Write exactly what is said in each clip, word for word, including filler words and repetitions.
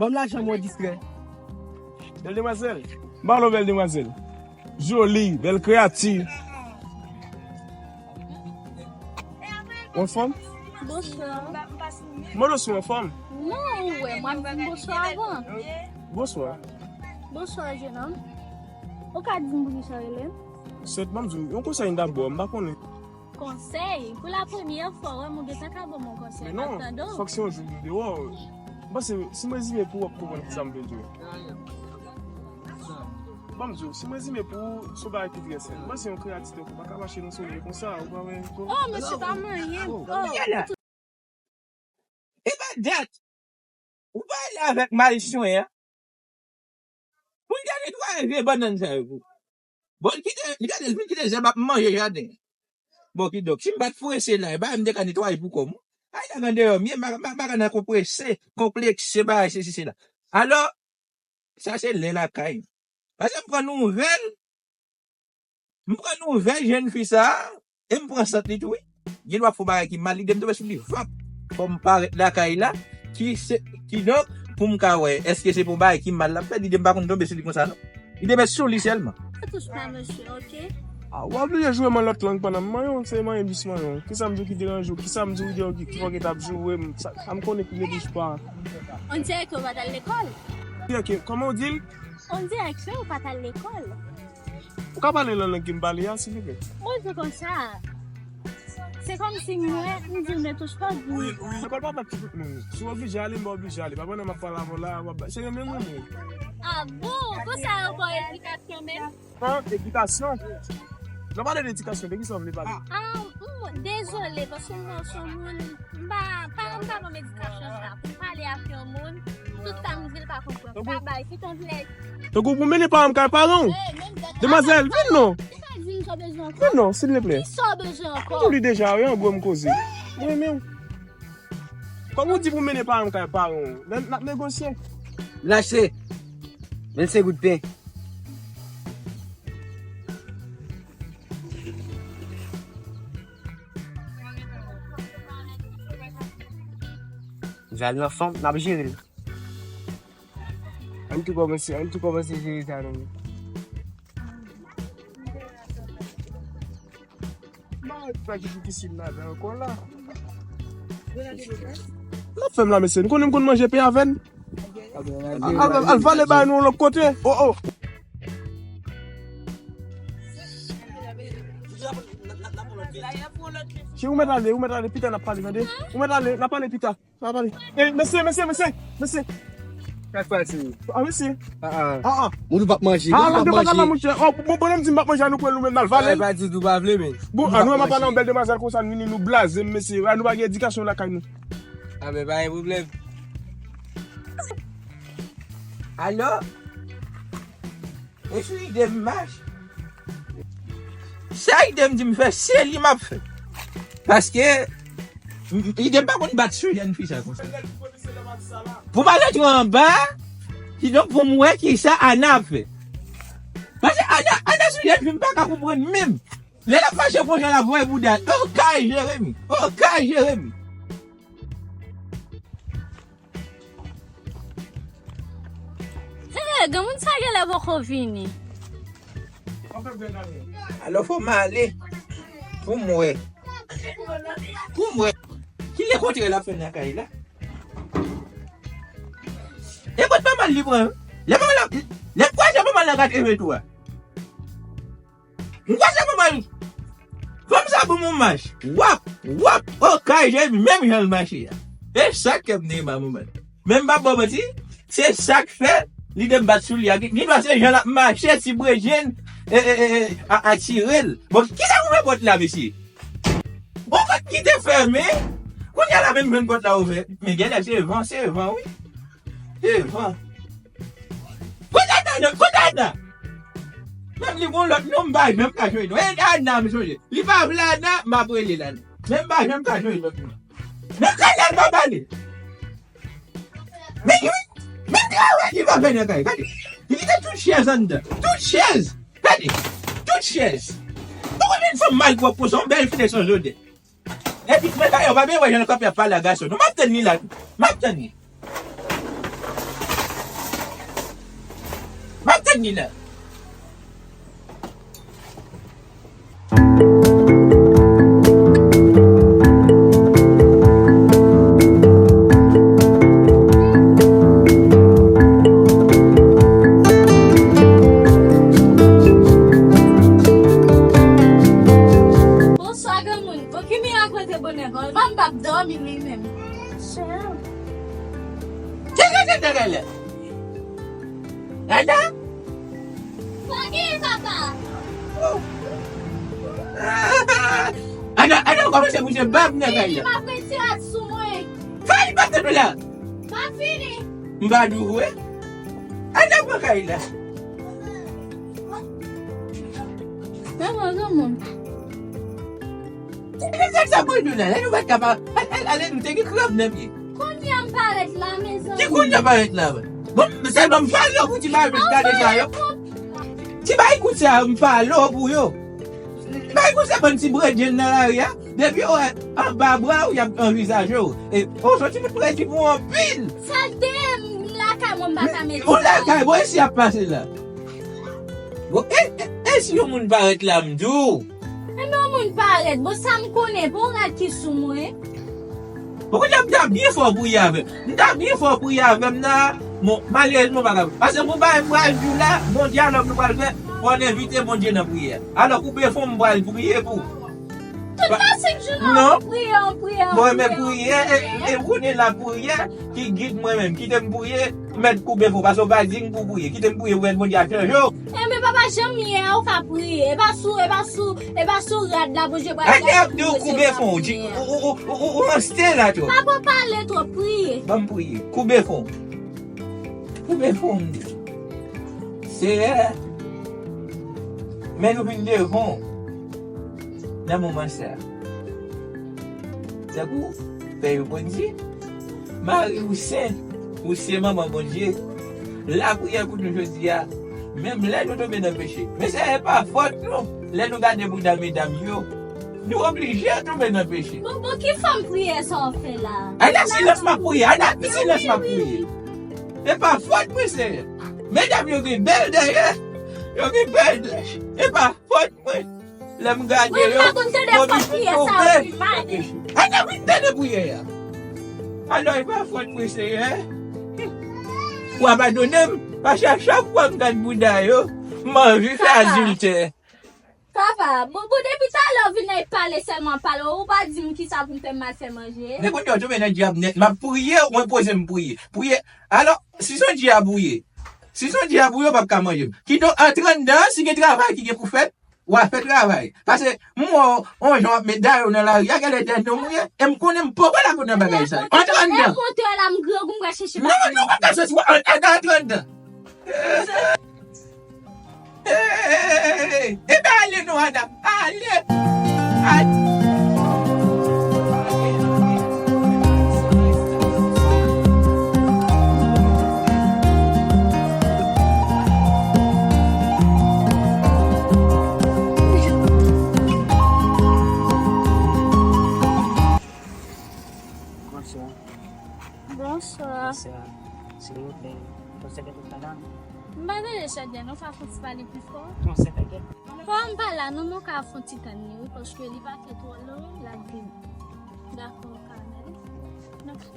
Ban m lajan mwen distrè. Bèl demwazèl. M ba w bèl demwazèl. Joli, bèl kreyati. Ou anfòm? Bonswa. Mwen si w anfòm. Non, ou wè, mwen ap di bonswa avan. Bonswa. Bonswa, jenòm. Ou ka di m poukisa w rele m? Sèt, ban m di w, yon konsèy dabò, m pa konnen. Konsèy? Pou la premyè fwa, wè, m ou gentan ka ban m yon konsèy. Men non, m ap tande w. Fòk se yon jou m deyò. M panse, si m rezime pou w, w ap konprann kisa m vle di w. Ban m di w, si m rezime pou ou, se yon bagay ki trè senp. M panse yon kreyati tankou w pa ka mache nan solèy konsa, ou pa wè. Oh, mesye, pa manyen. Oh. Oh. E pa dat ou pale avèk Malis Swen an pou l te netwaye vye bannann sa yo pou ou. Bon, li kite, li gade, li vin kite zèb ap manje jaden an. Bon, kidonk, si m pa t prese la, e bagay m te ka netwaye pou kò m. Ay, la gade yo, m ye, m pa, m pa, m pa ka nan konprese, konplekse, bagay, sesi, sela. Alò, sa se lè lakay. Paske m pran nouvèl, m pran nouvèl jèn fi sa a, e m pran sant li tou, wi. Gen dwa fè yon bagay ki mal, lide m tonbe sou li, vap. Fò m parèt lakay la, ki se, kidonk, pou m ka wè, èske se pou bagay ki mal l ap fè, lide m pa konn tonbe sou li konsa, non. Lide m sou li sèlman. Pa touche pa, mesye, oke? Ah, w oblije joure m an lòt lang pandan m manyen w, se manyen bis manyen w. Kisa m di w ki deranje w? Kisa m di w ki, ki fòk w t ap joure m? Sa, sa m konnen ki ne bouge pas. On dirait que w pa t al lekòl. Kòman w di l? On dirait que ou pa t al lekòl. Ou ka pale nan lang ke m pale a, silvouplè? Mwen di konsa. Se kòmsi mwen, m di w ne touche pas, di m. Lekòl pa fèt pou tout moun. Si w oblije ale, m pa oblije ale. Pa pandan m ap pale avè w la, w ap ba-, se renmen mwen, mwen. Ah bon? Konsa ankò eksplikasyon menm? An, edikasyon? Nan pale de edikasyon, de ki sa w vle pale? Ah, m, dezole, paske mwen se yon moun, m pa, pa, m pa nan edikasyon sa. Pou m pale ak yon moun, tout sa m di l pa konprann. M ka bay, se tankou lè. Tankou pou mennen paran m kay paran w. Demwazèl, vin non. Ou pa di m sa w bezwen ankò? Vin non, silvouplè. Ki sa w bezwen ankò? M di w li deja, wi, an gwo m koze. Mwen menm. Kòm ou di pou mennen paran m kay paran w, n, n ap negosye. Lache. Vennsenk goud pen. Jal nan fanm, n ap jere l. Ann tou kòmanse, ann tou kòmanse jere sa non. Bagay ki difisil ladan ankò la. N ap fè m la, mesye. Nou konnen m konn manje pen avè n. Al, al, al vale bay nou lòt kote. Oh, oh. Si ou mèt ale, ou mèt ale, pita n ap pale, tande? Ou mèt ale, n ap pale pita. N ap pale. Ey, mesye, mesye, mesye, mesye. Sa k pase? Ah, mesye. Ah, ah. Ah, ah. Moun ou p ap manje, ah, moun ou p ap manje. Manje pa la, monchè. Oh, bon, bonè m di m p ap manje, a nou pran nou menm n al vale. Ah, pa di tou pa vle, men. Bon, a nou menm ap pale yon bèl demwazèl konsa, nou, nou blaze m, mesye. A nou pa gen edikasyon lakay nou. Ah, men pa gen pwoblèm. Alo? E sou ide m mache. Sa ide m di m fè, se li m ap fè. Paske m, ide m pa konn bat sou jèn fi sa konsa. Pou m al antre anba, kidonk pou m wè kisa Ana ap fè. Paske Ana, Ana se yon jèn fi m pa ka konprann menm. Lè l ap mache konsa l ap voye bouda l. Okay, Jeremi. Okay, Jeremi. He, granmoun sa genlè poko vini. Alò fò m ale pou m wè. Pou m wè. Kilè kontre l ap fè nan kay la? E kot manman l li pran? Lè manman l ap, lè m kwaze manman l nan katrevenntwa. M kwaze manman l. Fanm sa bon moun mache. Wap, wap, okay, Jeremi, menm jan l mache a. E sa k fè m te renmen manman l. Men m p ap ba w manti, se sa k fè li te bat sou li a. Gen dwa se jan l ap mache, ti brejin, e, e, e, e, a, atire l. Bon, kisa k ouvè pòt la, mesye? Bon, pòt ki te fèmen. Kounye a la menm jwenn pòt la ouvè. Men genlè se van, se van, wi. Se van. Kote Ana? Kote Ana? Menm li gon lòt non, m pa janm ka jwenn non. E Ana, m sonje. Li pa vle Ana, m ap rele l Ana. Men m pa janm ka jwenn lòt non. Men kay la, l pa pale. Men, men, men travay li pa fè nan kay. Gade. Li kite tout chèz anndan. Tout chèz. Gade. Tout chèz. Ou konnen fanm malpwòp konsa, yon bèl fi de san zodè. Epi, men kay yo pa byen wè jan l kanpe ap pale a gason. Non, m ap tann li la. M ap tann li. Ni la. Bonswa, granmoun. Bon, ki mirak mwen te bonè, bon, m p ap dòmi, wi, menm. Chè. Tchè, tchè, tchè, tchè, tchè. Ada? Sa gen, papa? Ada, Ada, w kòmanse bouje bab nan kay la. M ap retire sou mwen. Fè li pa tande la. Pa fini. M pa di w vre. Ada, pran kay la. Papa, granmoun. Ti pitit sa pran nou la, lè nou pa t ka pa, al, al, ale nou te gen krab nan pye. Kounye a m parèt la, mezanmi. Ki kounye a parèt la, wè? Bon, sèlman m fè lò pou ti bagay, gade sa yo. Ti bagay kout sa yo, m fè lò pou yo. Ti bagay kout sa, bann ti bredjenn nan lari a, depi yo wè anba bra w, y ap anvizaje w. E, o, se ti bout prèdi pou anpil. Sa l te ye m lakay mwen, m pa ka mete. Ou lakay, bon, e si y ap pase la? Bon, e, e, e si yon moun parèt la, m di w? Enben, yon moun parèt, bon, sa m konnen, bon, rad ki sou mwen. Bon, kounye a, m ta byen fè w priye avè m. M ta byen fè w priye avè m nan, bon, malerezman, m pa ka. Paske pou bagay m pral di w la, bon dyalòg nou pral fè, fò n envite Bondye nan priyè. Alò, koupe fon, m pral priye pou ou. Tout la senk jou nan, non, priye, priye, bon, men priye, priye, e, e, ou konnen la priyè ki gid mwen menm. Kite m priye, mèt koupe fon, paske w pa di m pou priye. Kite m priye pou mèt Bondye a chanje w. Enben, papa, jan m ye a, ou ka priye. E pa sou, e pa sou, e pa sou rad la, Bondye pral. Ane ap di w koupe fon, ou, ou, ou, ou, ou, ou anste la twòp. Papa, pale twòp, priye. Ban m priye. Koupe fon. Koupe fon, m di. Seyè, men nou vin devan w nan moman sa a. Tankou pè yo konn di, Mari ou sen, ou se manman Bondye. Lapriyè pou nou jodi a, menm lè nou tonbe nan peche. Men se pa fòt nou, lè nou gade bouda medam yo, nou oblije tonbe nan peche. Bon, bon, ki fòm priyè sa w fè la? Ana, silans m ap priye, ana, silans m ap priye. Se pa fòt mwen, Seyè. Medam yo gen bèl dèyè, yo gen bèl dèyè. Se pa fòt mwen. Lè m gade yo, yo vin tonbe. Ana, vin tande priyè a. Alò, e pa fòt mwen, Seyè. Ou abandone m, paske a chak fwa m gad bouda yo, m anvi fè adiltè. Papa, bon, bon, depi talè w vin la, e pale sèlman, pale, ou pa di m kisa pou m fè, m al fè manje. Men kounye a, w tonbe nan dyab nèt. M ap priye, ou enpoze m priye. Priye. Alò, si se yon dyab ou ye, si se yon dyab ou ye, w p ap ka manje m. Kidonk, antre anndan, si gen travay ki gen pou fèt, w a fè travay. Paske, m wè w, yon jan w ap met dayou nan lari a, genlè dèyè nonm ou ye, e m konnen m poko lakòz nan bagay sa yo. Antre anndan. Lè kontwè la, m grangou, m pral chèche bagay. Non, non, w p ap ka soti, w a, antre anndan. Ebyen, ale non, Ana, ale. Ale. Bonswa. Bonswa. Bonswa. Silvouplè, ou se gen tout sa la? M pa tande chadya, nou ka fon ti pale pi fò? Non, se pa gen. Fò m pa la, non, men w ka fon ti tann li, wi, paske li pa fè twò lontan, l ap vini. Dakò, w ka ale. Dakò.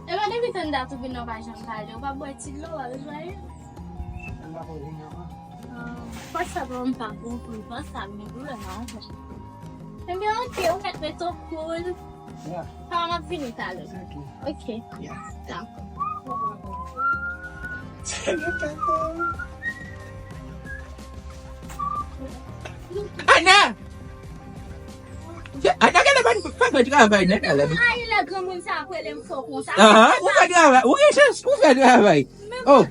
Epa depi tann dat ou vin la, ou pa janm pale. Ou pa bwè ti dlo, ou pa bezwen anyen? M pa bwè anyen ankò. Ah, fòs sa pa, m pa konprann fòs sa, m gen pwoblèm la ankò. Ebyen, oke, ou mèt rete w cool. Yeah. Papa, m ap vini talè. Oke. Oke. Yeah. Dakò. Ana! Ana, gade, pa, pa fè travay nan talè. Ay, lè granmoun sa ap rele m fò konsa. Ahan, ou fè travay. Ou gen chans, ou fè travay. Oh.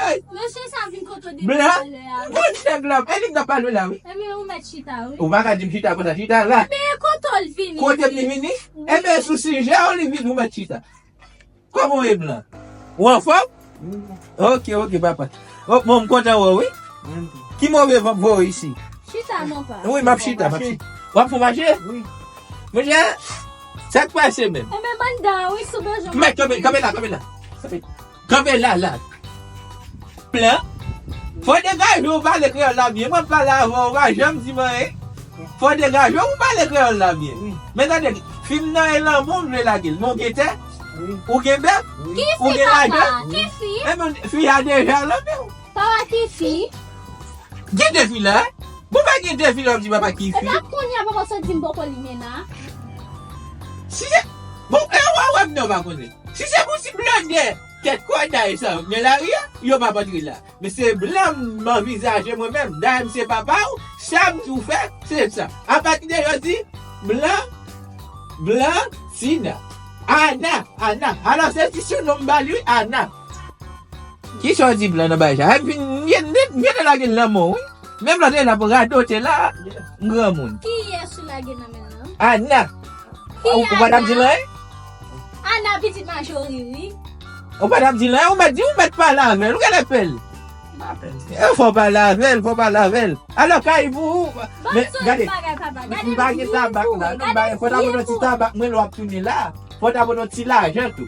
Mesye sa vin kote w depi talè a. Bon, nèg la, e li k t ap pale la, wi. Ebyen, ou mèt chita, wi. Ou pa ka di m chita konsa, chita la. Men kote l vini? Kote m li vini? Ebyen, sou sijè w li vini, ou mèt chita. Kòman w ye, Blan? Ou anfòm? Wi. Ok, ok, papa. Oh, bon, m kontan wè w, wi. Mwen tou. Ki move van voye isi? Chita non pa. Wi, m ap chita, m ap chita. W ap fè mache? Wi. Monchè, sa k pase menm? Ebyen, bann dan, wi, sou bezwen. Men, kanpe, kanpe la, kanpe la. Kanpe. Kanpe la, la. Blan. Fò degaje w pale kreyòl la byen. Mwen pale avè w, ou pa janm di m anyen. Fò degaje w pou pale kreyòl la byen. Wi. Men tande, fim nan e lanmou m vle lage l. Men w gen tè? Wi. Ou gen bèk? Wi. Ou gen lajan? Ki fi, papa? Ki fi? Ebyen, fi a deja lanmen w. Papa, ki fi? Gen de fi la, eh? Bon, pa gen de fi la, w ap di papa ki fi. Epa kounye a papa sot di m poko limena. Si se, bon, e w a wè m non pa konnen. Si se pou ti blòdè tèt kòday sa yo k gen lari a, yo p ap antre la. Men se Blan m anvizaje mwen menm. Dayè m se papa w, sa m di w fè, se sa. Apati de jodi, Blan, Blan, Tina. Ana, Ana. Alò, se ti sinon m ba li, wi, Ana. Kisa w di Blan nan bagay sa? Epi, m gen, m gen lage l nan men w, wi. Menm lòt la ap radote la, granmoun. Kiyès ou lage nan men l lan? Ana. Ki Ana? Ou pa t ap di l anyen? Ana pitit Majori, wi. Ou pa t ap di l anyen, ou mèt di, ou mèt pale avè l, ou genlè pè l. M pa pè l. E fò w pale avè l, fò w pale avè l. Alò, kay pou ou. Men, gade, m pa gen tabak la, non, m pa gen, fò ta pote yon ti tabak, mwen lè w ap tounen la. Fò ta pote yon ti lajan tou.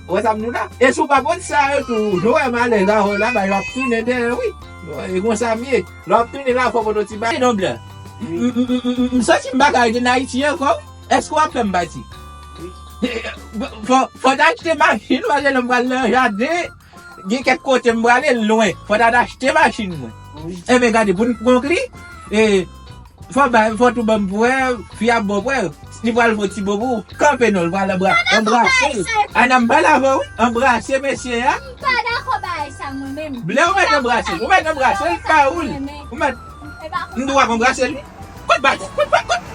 Ou wè sa m di w la? E si w pa pote sa yo tou, jan w wè m alèz avè w la, ba yo ap tounen dèyè, wi. E konsa m ye. Lè w ap tounen la, fò w pote yon ti bagay. Non, Blan. M, m, m, m, m santi m pa ka rete nan Ayiti ankò. Èske w ap fè m pati? Fò, fò w ta achte machin, paske lè m pral nan jaden, gen kèk kote m prale lwen. Fò w ta achte machin mwen. Wi. Enben, gade, pou n konkli, e, fò bay, fò tou ban m pou wè, fi a bon pou wè. Li pral fè ti bo pou ou. Kanpe non, l pral anbra-, anbrase l. Ana, m pale avè w, wi. Anbrase mesye a. M pa dakò bagay sa mwen menm. Blan, ou mèt anbrase l. Ou mèt anbrase l, pa ou l. Ou mèt. M dwe anbrase l, wi. Kout bal, kout bal, kout.